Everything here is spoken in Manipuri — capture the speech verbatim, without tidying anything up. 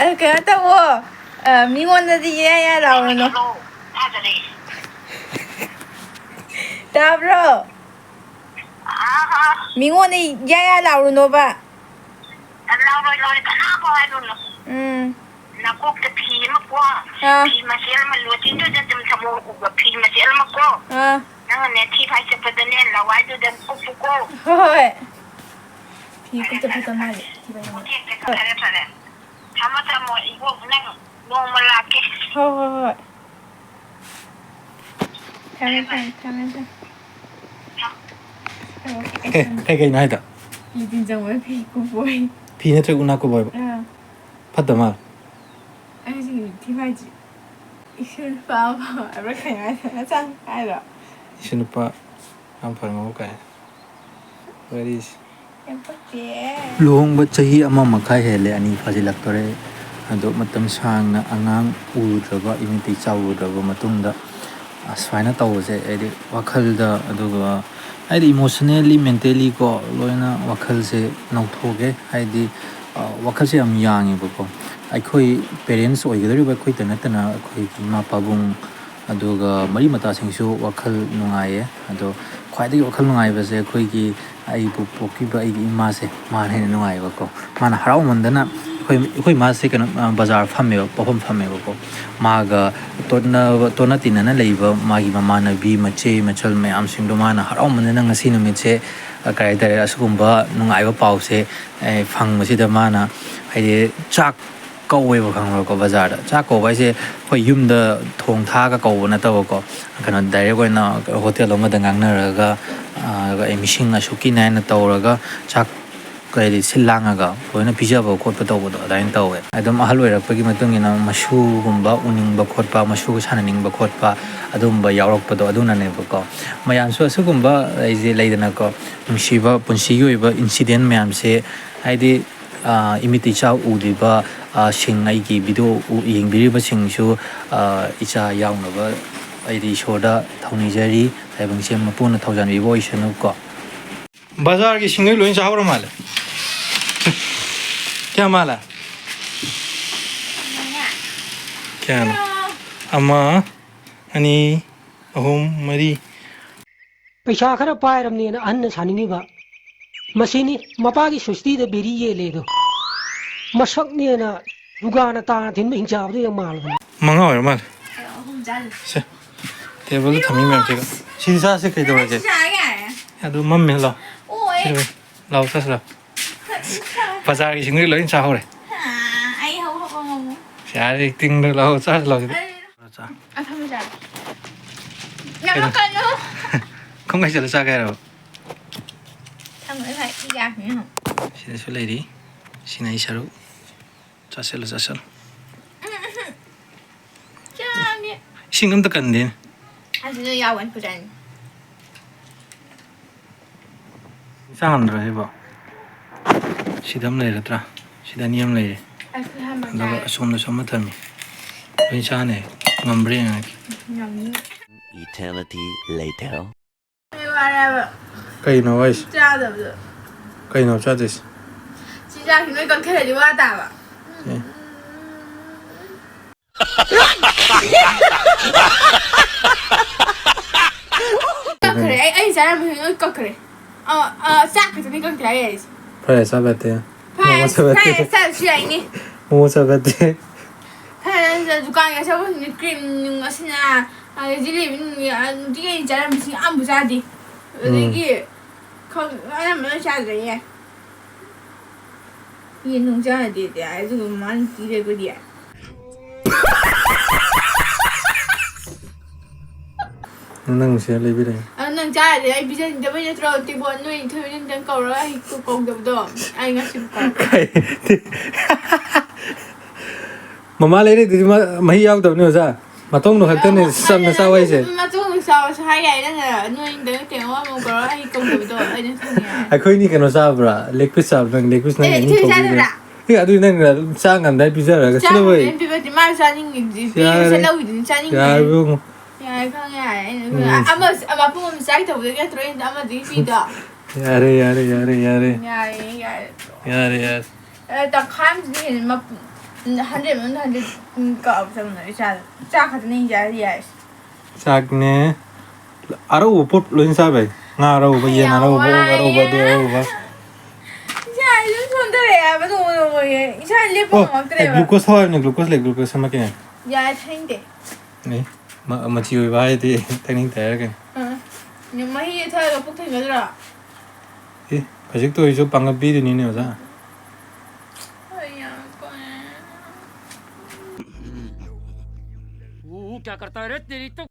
ꯑ, ꯀꯩꯅꯣ ꯇꯧꯋꯣ꯫ ꯑ, ꯃꯤꯉꯣꯟꯗꯗꯤ ꯌꯥ ꯌꯥ ꯂꯥꯎꯔꯨꯅꯨ꯫ ꯇꯥꯕ꯭ꯔꯣ? ꯃꯤꯉꯣꯟꯗ ꯌꯥ ꯌꯥ ꯂꯥꯎꯔꯨꯅꯣꯕ꯫ ꯂꯥꯎꯔꯣꯏ, ꯂꯥꯎꯔꯣꯏ, ꯀꯅꯥꯕꯨ ꯍꯥꯏꯔꯨꯅꯨ꯫ ꯎꯝ꯫ ꯅꯀꯣꯛꯇ ꯐꯤ ꯑꯃ ꯀꯣ, ꯑꯥ꯫ ꯐꯤ ꯃꯆꯦꯠ ꯑꯃ ꯂꯣꯇꯤꯟꯗꯨꯗ ꯑꯗꯨꯝ ꯊꯝꯃꯣ, ꯎꯕ ꯐꯤ ꯃꯆꯦꯠ ꯑꯃ ꯀꯣ꯫ ꯑꯥ꯫ ꯅꯪꯅꯅꯦ ꯊꯤ ꯐꯥꯏ ꯆꯠꯄꯗꯅꯦ, ꯂꯋꯥꯏꯗꯨꯗ ꯀꯨꯞꯄꯨꯀꯣ꯫ ꯍꯣꯏ, ꯍꯣꯏ꯫ ꯐꯤ ꯀꯨꯞꯇ ꯐꯠꯇ ꯃꯥꯜꯂꯦ, ꯊꯤ ꯐꯥꯏ ꯆꯠꯄꯗ꯫ ꯐꯔꯦ, ꯐꯔꯦ꯫ ꯊꯝꯃꯣ, ꯊꯝꯃꯣ, ꯏꯕꯣꯛ, ꯅꯪ ꯅꯣꯡꯃ ꯂꯥꯛꯀꯦ꯫ ꯍꯣꯏ, ꯍꯣꯏ, ꯍꯣꯏ꯫ ꯊꯝꯃꯦ, ꯊꯝꯃꯦ, ꯊꯝꯃꯦ, ꯊꯝꯃꯦ꯫ ꯀꯩ, ꯀꯩ, ꯀꯩꯅꯣ ꯍꯥꯏꯗꯣ? ꯂꯤꯇꯤꯟ ꯆꯪꯕꯗ ꯐꯤ ꯀꯨꯞꯄꯣꯏ꯫ ꯐꯤ ꯅꯠꯇ꯭ꯔꯒ ꯎꯅꯥ ꯀꯨꯞꯄꯣꯏꯕ? ꯑꯥ꯫ ꯐꯠꯇ ꯃꯥꯜꯂꯦ꯫ ꯑꯩ ꯍꯧꯖꯤꯛ ꯊꯤ ꯐꯥꯏꯗ꯭ꯔꯤ꯫ ꯏꯁꯨ ꯅꯨꯄꯥ ꯑꯃ ꯍꯥꯏꯕ꯭ꯔꯥ ꯀꯩꯅꯣ ꯍꯥꯏꯗꯣ? ꯅꯆꯥ ꯍꯥꯏꯔꯣ? ꯏꯁꯨ ꯅꯨꯄꯥ ꯌꯥꯝ ꯐꯪꯉꯕ ꯀꯥꯏ꯫ ꯋꯥꯔꯤꯁꯦ꯫ ꯌꯥꯝ ꯄꯛꯇꯦ꯫ ꯂꯨꯍꯣꯡꯕ ꯆꯍꯤ ꯑꯃ ꯃꯈꯥꯏ ꯍꯦꯜꯂꯦ, ꯑꯅꯤ ꯐꯥꯖꯤꯜꯂꯛꯇꯣꯔꯦ꯫ ꯑꯗꯣ ꯃꯇꯝ ꯁꯥꯡꯅ ꯑꯉꯥꯡ ꯎꯗ꯭ꯔꯕ, ꯏꯃꯤꯠꯇꯒꯤ ꯏꯆꯥ ꯎꯗ꯭ꯔꯕ ꯃꯇꯨꯡꯗ, ꯑꯁꯨꯃꯥꯏꯅ ꯇꯧꯕꯁꯦ, ꯍꯥꯏꯗꯤ ꯋꯥꯈꯜꯗ, ꯑꯗꯨꯒ ꯍꯥꯏꯗꯤ emotionally, mentally ꯀꯣ, ꯂꯣꯏꯅ ꯋꯥꯈꯜꯁꯦ ꯅꯧꯊꯣꯛꯑꯦ꯫ ꯍꯥꯏꯗꯤ, ꯑ, ꯋꯥꯈꯜꯁꯦ ꯌꯥꯝ ꯌꯥꯡꯉꯦꯕꯀꯣ꯫ ꯑꯩꯈꯣꯏ parents ꯑꯣꯏꯒꯗꯧꯔꯤꯕ ꯑꯩꯈꯣꯏꯇ ꯅꯠꯇꯅ, ꯑꯩꯈꯣꯏꯒꯤ ꯏꯃꯥ ꯄꯥꯕꯨꯡ, ꯑꯗꯨꯒ ꯃꯔꯤ ꯃꯇꯥꯁꯤꯡꯁꯨ ꯋꯥꯈꯜ ꯅꯨꯡꯉꯥꯏꯌꯦ꯫ ꯑꯗꯣ ꯈ꯭ꯋꯥꯏꯗꯒꯤ ꯋꯥꯈꯜ ꯅꯨꯡꯉꯥꯏꯕꯁꯦ ꯑꯩꯈꯣꯏꯒꯤ ꯑꯩꯕꯨ ꯄꯣꯛꯄꯤꯕ ꯑꯩꯒꯤ ꯏꯃꯥꯁꯦ, ꯃꯥꯅ ꯍꯦꯟꯅ ꯅꯨꯡꯉꯥꯏꯌꯦꯕꯀꯣ꯫ ꯃꯥꯅ ꯍꯔꯥꯎꯃꯟꯗꯅ ꯑꯩꯈꯣꯏ, ꯑꯩꯈꯣꯏ ꯏꯃꯥꯁꯦ ꯀꯩꯅꯣ, ꯑ, ꯕꯖꯥꯔ ꯐꯝꯃꯦꯕ, ꯄꯣꯠꯐꯝ ꯐꯝꯃꯦꯕꯀꯣ꯫ ꯃꯥꯒ ꯇꯣꯠꯅꯕ, ꯇꯣꯠꯅ ꯇꯤꯟꯅꯅ ꯂꯩꯕ ꯃꯥꯒꯤ ꯃꯃꯥꯟꯅꯕꯤ, ꯃꯆꯦ, ꯃꯆꯜ ꯃꯌꯥꯝꯁꯤꯡꯗꯣ ꯃꯥꯅ ꯍꯔꯥꯎꯃꯟꯗꯅ ꯉꯁꯤ ꯅꯨꯃꯤꯠꯁꯦ, ꯑ, ꯀꯩ ꯍꯥꯏꯇꯥꯔꯦ, ꯑꯁꯤꯒꯨꯝꯕ ꯅꯨꯡꯉꯥꯏꯕ ꯄꯥꯎꯁꯦ, ꯑꯦ, ꯐꯪꯕꯁꯤꯗ ꯃꯥꯅ, ꯍꯥꯏꯗꯤ, ꯆꯥꯛ ꯀꯧꯋꯦꯕ, ꯈꯪꯕ꯭ꯔꯥꯀꯣ? ꯕꯖꯥꯔꯗ ꯆꯥꯛ ꯀꯧꯕ ꯍꯥꯏꯁꯦ ꯑꯩꯈꯣꯏ ꯌꯨꯝꯗ ꯊꯣꯡ ꯊꯥꯛꯑꯒ ꯀꯧꯕ ꯅꯠꯇꯕꯀꯣ, ꯀꯩꯅꯣ, direct ꯑꯣꯏꯅ ꯍꯣꯇꯦꯜ ꯑꯃꯗ ꯉꯥꯡꯅꯔꯒ, ꯑ, ꯑꯩ ꯃꯤꯁꯤꯡ ꯑꯁꯨꯛꯀꯤꯅꯦ ꯍꯥꯏꯅ ꯇꯧꯔꯒ ꯆꯥꯛ, ꯀꯩꯗꯤ, ꯁꯤꯜ ꯂꯥꯡꯉꯒ ꯂꯣꯏꯅ ꯄꯤꯖꯕ ꯈꯣꯠꯄ ꯇꯧꯕꯗꯣ ꯑꯗꯨꯃꯥꯏꯅ ꯇꯧꯋꯦ꯫ ꯑꯗꯨꯝ ꯑꯍꯜ ꯑꯣꯏꯔꯛꯄꯒꯤ ꯃꯇꯨꯡ ꯏꯟꯅ ꯃꯁꯨꯒꯨꯝꯕ ꯎꯅꯤꯡꯕ ꯈꯣꯠꯄ, ꯃꯁꯨꯒ ꯁꯥꯟꯅꯅꯤꯡꯕ ꯈꯣꯠꯄ, ꯑꯗꯨꯒꯨꯝꯕ ꯌꯥꯎꯔꯛꯄꯗꯣ ꯑꯗꯨꯅꯅꯦꯕꯀꯣ꯫ ꯃꯌꯥꯝꯁꯨ ꯑꯁꯤꯒꯨꯝꯕ, ꯑꯩꯁꯦ, ꯂꯩꯗꯅꯀꯣ, ꯅꯨꯡꯁꯤꯕ ꯄꯨꯟꯁꯤꯒꯤ ꯑꯣꯏꯕ incident ꯃꯌꯥꯝꯁꯦ, ꯍꯥꯏꯗꯤ, ꯑ, ꯏꯃꯤꯠꯇ ꯏꯆꯥ ꯎꯗ꯭ꯔꯤꯕ, ꯑ, ꯁꯤꯡ, ꯑꯩꯒꯤ video ꯎ-, ꯌꯦꯡꯕꯤꯔꯤꯕꯁꯤꯡꯁꯨ, ꯑ, ꯏꯆꯥ ꯌꯥꯎꯅꯕ ꯑꯩꯗꯤ ꯏꯁꯣꯔꯗ ꯊꯧꯅꯤꯖꯔꯤ꯫ ꯇꯥꯏꯕꯪꯁꯦ ꯃꯄꯨꯅ ꯊꯧꯖꯥꯟꯕꯤꯕ ꯑꯣꯏꯁꯅꯨꯀꯣ꯫ ꯕꯖꯥꯔꯒꯤ ꯁꯤꯡꯉꯩ ꯂꯣꯏ ꯆꯥꯍꯧꯔ ꯃꯥꯜꯂꯦ꯫ ꯀꯌꯥ ꯃꯥꯜꯂꯦ? ꯀꯌꯥꯅꯣ? ꯑꯃ, ꯑꯅꯤ, ꯑꯍꯨꯝ, ꯃꯔꯤ꯫ ꯄꯩꯁꯥ ꯈꯔ ꯄꯥꯏꯔꯕꯅꯦꯅ ꯑꯍꯟꯅ ꯁꯥꯅꯤꯡꯉꯤꯕ꯫ ꯃꯁꯤꯅꯤ ꯃꯄꯥꯒꯤ ꯁꯨꯁꯇꯤꯗ ꯕꯦꯔꯤ ꯌꯦꯜꯂꯦꯗꯣ꯫ ꯃꯁꯛꯅꯦꯅ ꯗꯨꯀꯥꯟꯅ ꯇꯥꯅ ꯊꯤꯟꯕ ꯍꯤꯡꯆꯥꯕꯗꯨ ꯌꯥꯝ ꯃꯥꯜꯂꯕꯅꯤ꯫ ꯃꯉꯥ ꯑꯣꯏꯔ ꯃꯥꯜꯂꯦ꯫ ꯑꯍꯨꯝ ꯆꯥꯔꯤ꯫ ꯁꯦ, ꯇꯦꯕꯜꯗ ꯊꯝꯃꯤ ꯃꯌꯥꯝꯁꯤꯒ꯫ ꯁꯤꯗꯤ ꯆꯥꯁꯦ ꯀꯩꯗꯧꯔꯒꯦ? ꯁꯤ ꯆꯥꯔꯒꯦ ꯌꯥꯔꯦ꯫ ꯑꯗꯨ ꯃꯝꯃꯦ ꯂꯥꯎ꯫ ꯑꯣ, ꯑꯦ꯫ ꯁꯤꯗ ꯂꯥꯎ ꯆꯥꯁꯤ ꯂꯥꯎ꯫ ꯕꯖꯥꯔꯒꯤ ꯁꯤꯡꯗꯨꯗꯤ ꯂꯣꯏ ꯆꯥꯍꯧꯔꯦ꯫ ꯑꯥ, ꯑꯩ ꯍꯧ ꯍꯧ ꯉꯝꯃꯣ꯫ ꯌꯥꯔꯦ, actingꯗ ꯂꯥꯎ ꯆꯥꯁꯤ ꯂꯥꯎ ꯁꯤꯗ꯫ ꯑꯩ ꯆꯥ꯫ ꯑꯊꯝꯕ ꯆꯥꯔꯦ꯫ ꯀꯩꯅꯣ? ꯅꯝꯃꯛꯀꯅꯨ꯫ ꯈꯣꯡꯒꯥꯏ ꯆꯠꯂ ꯆꯥꯒꯦ ꯍꯥꯏꯔꯕ? ꯊꯝꯃꯣ, ꯉꯁꯥꯏ ꯏ ꯌꯥꯝꯃꯤ ꯍꯪꯉꯣ꯫ ꯁꯤꯗꯁꯨ ꯂꯩꯔꯤ꯫ ꯁꯤꯅ ꯑꯩ ꯁꯔꯨꯛ꯫ ꯆꯥꯁꯤꯜꯂꯨ, ꯆꯥꯁꯤꯜꯂꯨ꯫ ꯆꯥꯒꯦ꯫ ꯏꯁꯤꯡ ꯑꯝꯇ ꯀꯟꯗꯦꯅꯦ꯫ ꯑꯁꯤꯗ ꯌꯥꯎꯕꯅꯤ ꯐꯖꯅ꯫ ꯆꯥ ꯉꯝꯗ꯭ꯔꯣ ꯁꯤꯕꯣ? ꯁꯤꯗ ꯑꯃ ꯂꯩꯔꯗ꯭ꯔꯥ? ꯁꯤꯗ ꯑꯅꯤ ꯑꯃ ꯂꯩꯔꯦ꯫ ꯑꯁꯤ ꯍꯥꯟꯅ ꯑꯗꯨꯒ ꯆꯥꯔꯦ꯫ ꯑꯁꯣꯝꯗꯁꯨ ꯑꯃ ꯊꯝꯃꯤ꯫ ꯂꯣꯏ ꯆꯥꯅꯦ꯫ ꯉꯝꯕ꯭ꯔꯥ ꯌꯦꯡꯉꯒꯦ꯫ ꯉꯝꯅꯤ꯫ Eternity later. ꯑꯩ ꯋꯥꯔꯦꯕ꯫ ꯀꯩꯅꯣ ꯍꯥꯏꯁꯦ? ꯆꯥꯗꯕꯗꯣ꯫ ꯀꯩꯅꯣ ꯆꯥꯗꯣꯏꯁꯦ? ꯆꯤꯟꯖꯥꯛꯁꯤ ꯂꯣꯏ ꯀꯛꯊꯔꯗꯤ ꯋꯥ ꯇꯥꯕ꯫ ꯑꯦ꯫ ꯀꯛꯈ꯭ꯔꯦ꯫ ꯑꯩ, ꯑꯩ ꯆꯥꯔꯝꯕꯁꯤꯡ ꯂꯣꯏ ꯀꯛꯈ꯭ꯔꯦ꯫ ꯑ, ꯑ, ꯆꯥꯛ ꯈꯛꯇꯅꯤ ꯀꯛꯇ꯭ꯔꯦ ꯍꯥꯏꯔꯤꯁꯦ꯫ Fried rice ꯆꯥꯕ ꯌꯥꯗꯦ꯫ Fried rice, Momo ꯆꯥꯕ ꯌꯥꯗꯦ꯫ Fried rice ꯆꯥꯔꯁꯨ ꯌꯥꯏꯅꯦ꯫ Momo ꯆꯥꯕ ꯌꯥꯗꯦ꯫ Fried rice ꯗꯨꯀꯥꯟꯒꯤ ꯑꯆꯥꯄꯣꯠꯁꯤꯡꯁꯦ cream ꯅꯨꯡ ꯑꯁꯤꯅ, ꯑꯗꯩ ꯖꯤꯂꯤꯕꯤ ꯅꯨꯡ, ꯑ, ꯅꯨꯡꯇꯤꯒꯤ ꯑꯩꯅ ꯆꯥꯔꯝꯕꯁꯤꯡ ꯑꯝꯕꯨ ꯆꯥꯗꯦ꯫ ꯎꯝ꯫ ꯑꯗꯒꯤ ꯈꯪ-, ꯑꯅꯝꯕ ꯂꯣꯏ ꯆꯥꯗ꯭ꯔꯦ ꯌꯥꯏ꯫ ꯌꯦꯟ ꯅꯨꯡ ꯆꯥꯗꯦꯗꯤ ꯍꯥꯏ, ꯑꯗꯨꯒ ꯃꯃꯥꯅ ꯄꯤꯔꯦ ꯑꯩꯈꯣꯏꯗꯤ꯫ ꯅꯪ ꯅꯨꯡꯁꯤꯅ ꯂꯩꯕꯤꯔꯦ꯫ ꯑꯗꯨ ꯅꯪ ꯆꯥꯔꯗꯤ ꯑꯩ ꯄꯤꯖꯅꯤꯡꯗꯕꯩ ꯅꯠꯇ꯭ꯔꯣ? ꯇꯦꯡꯀꯣꯠ ꯅꯣꯏ ꯊꯣꯏꯕꯤꯅ ꯑꯝꯇꯪ ꯀꯧꯔꯒ ꯑꯩ ꯀꯧꯗꯕꯗꯣ꯫ ꯑꯩ ꯉꯁꯤ ꯀꯧ- ꯀꯩ? ꯃꯃꯥ ꯂꯩꯔꯛꯇꯨꯗꯤ ꯃ-, ꯃꯍꯤ ꯌꯥꯎꯗꯕꯅꯤ ꯑꯣꯖꯥ꯫ ꯃꯇꯣꯡꯗꯣ ꯈꯛꯇꯅꯦ ꯑꯗꯨ ꯆꯝꯅ ꯆꯥꯎ ꯍꯥꯏꯁꯦ꯫ ꯃꯇꯣꯡꯗꯣ ꯆꯥꯎꯁꯨ ꯍꯥꯏ ꯌꯥꯏ, ꯅꯪꯅ ꯅꯣꯏ ꯀꯩꯅꯣ ꯑꯃꯨꯛ ꯀꯧꯔ ꯑꯩ ꯀꯧꯗꯕꯗꯣ ꯑꯩꯅ ꯈꯪꯉꯦ ꯍꯥꯏ꯫ ꯑꯩꯈꯣꯏꯅꯤ ꯀꯩꯅꯣ ꯆꯥꯕ꯭ꯔꯥ? Leg piece ꯆꯥꯕ꯭ꯔꯥ? ꯅꯪ leg piece ꯅꯪ ꯑꯦ, ꯑꯅꯤ ꯏꯊꯣꯏ ꯀꯧꯕꯤꯔꯦ꯫ ꯆꯥꯗꯕ꯭ꯔꯥ? ꯑꯦ, ꯑꯗꯨꯗꯤ ꯅꯪꯅ ꯆꯥ ꯉꯝꯗꯥꯏ ꯄꯤꯖꯔꯒ ꯆꯥ ꯆꯠꯂꯣꯍꯦ꯫ ꯉꯝꯗꯥꯏ ꯄꯤꯕꯗꯤ ꯃꯥꯅ ꯆꯥꯅꯤꯡꯉꯤꯗꯨꯗꯤ ꯄꯤꯔ ꯌꯥꯔꯦ꯫ ꯆꯠꯂꯧꯏꯗꯨꯗꯤ ꯆꯥꯅꯤꯡꯗꯦ꯫ ꯌꯥꯔꯦ ꯏꯕꯨꯡꯉꯣ꯫ ꯌꯥꯔꯦ, ꯈꯪꯉꯦ, ꯌꯥꯔꯦ꯫ ꯑꯩꯅ ꯎꯝ꯫ ꯑꯃ, ꯃꯄꯨꯝ ꯑꯃ ꯆꯥꯒꯦ ꯇꯧꯕꯗꯒꯤ ꯅꯠꯇ꯭ꯔꯣ ꯑꯩꯅ ꯑꯃꯗꯒꯤ ꯄꯤꯗꯣ? ꯌꯥꯔꯦ, ꯌꯥꯔꯦ, ꯌꯥꯔꯦ, ꯌꯥꯔꯦ꯫ ꯌꯥꯔꯦ, ꯌꯥꯔꯦ꯫ ꯌꯥꯔꯦ, ꯌꯥꯔꯦ꯫ ꯑꯦ, ꯇꯪꯈꯥꯏ ꯑꯃꯗꯤ ꯍꯦꯟꯅ ꯃꯄꯨꯝ, ꯍꯟꯗ꯭ꯔꯦꯠ ꯃꯅꯨꯡꯗ ꯍꯟꯗ꯭ꯔꯦꯠ ꯀꯛꯑꯕ ꯆꯞ ꯃꯥꯟꯅꯔꯦ꯫ ꯏꯆꯥꯗ ꯆꯥꯛ ꯈꯛꯇꯅꯦ ꯑꯩꯅ ꯆꯥꯔꯤꯁꯦ, ꯌꯥꯔꯦ꯫ ꯆꯥꯛꯅꯦ꯫ ꯑꯔꯧꯕ ꯄꯣꯠ ꯂꯣꯏꯅ ꯆꯥꯕ ꯌꯥꯏ꯫ ꯉꯥ ꯑꯔꯧꯕ, ꯌꯦꯟ ꯑꯔꯧꯕ, ꯑꯣꯛ ꯑꯔꯧꯕ, ꯑꯗꯨ ꯑꯔꯧꯕ꯫ ꯏꯁꯥ ꯑꯗꯨꯝ ꯁꯣꯟꯊꯔꯛꯑꯦ ꯍꯥꯏꯕ ꯅꯣꯡꯃ ꯅꯣꯡꯃꯒꯤ꯫ ꯏꯁꯥ ꯂꯦꯞꯄ ꯑꯣ, ꯉꯝꯃꯛꯇ꯭ꯔꯦꯕ꯫ ꯒ꯭ꯂꯨꯀꯣꯁ ꯊꯛꯑꯣ ꯍꯥꯏꯕꯅꯦ, ꯒ꯭ꯂꯨꯀꯣꯁ ꯂꯩ, ꯒ꯭ꯂꯨꯀꯣꯁ ꯁꯦꯝꯃꯛꯀꯦ꯫ ꯌꯥꯔꯦ, ꯊꯛꯅꯤꯡꯗꯦ꯫ ꯑꯦ, ꯃ- ꯃꯆꯤ ꯑꯣꯏꯕ ꯍꯥꯏꯗꯤ ꯊꯛꯅꯤꯡꯗꯦ ꯍꯥꯏꯔꯒꯅꯤ꯫ ꯑꯥ꯫ ꯃꯍꯤ ꯊꯛꯑꯒ ꯄꯨꯛ ꯊꯟꯒꯗ꯭ꯔꯣ? ꯑꯦ, ꯈꯖꯤꯛꯇ ꯑꯣꯏꯔꯁꯨ ꯄꯥꯡꯒꯜ ꯄꯤꯗꯣꯏꯅꯤꯅꯦ ꯑꯣꯖꯥ꯫ ꯍꯣꯏ, ꯌꯥꯝ ꯀꯣꯟꯅ꯫ ऊ क्या करता है रे तेरी तो।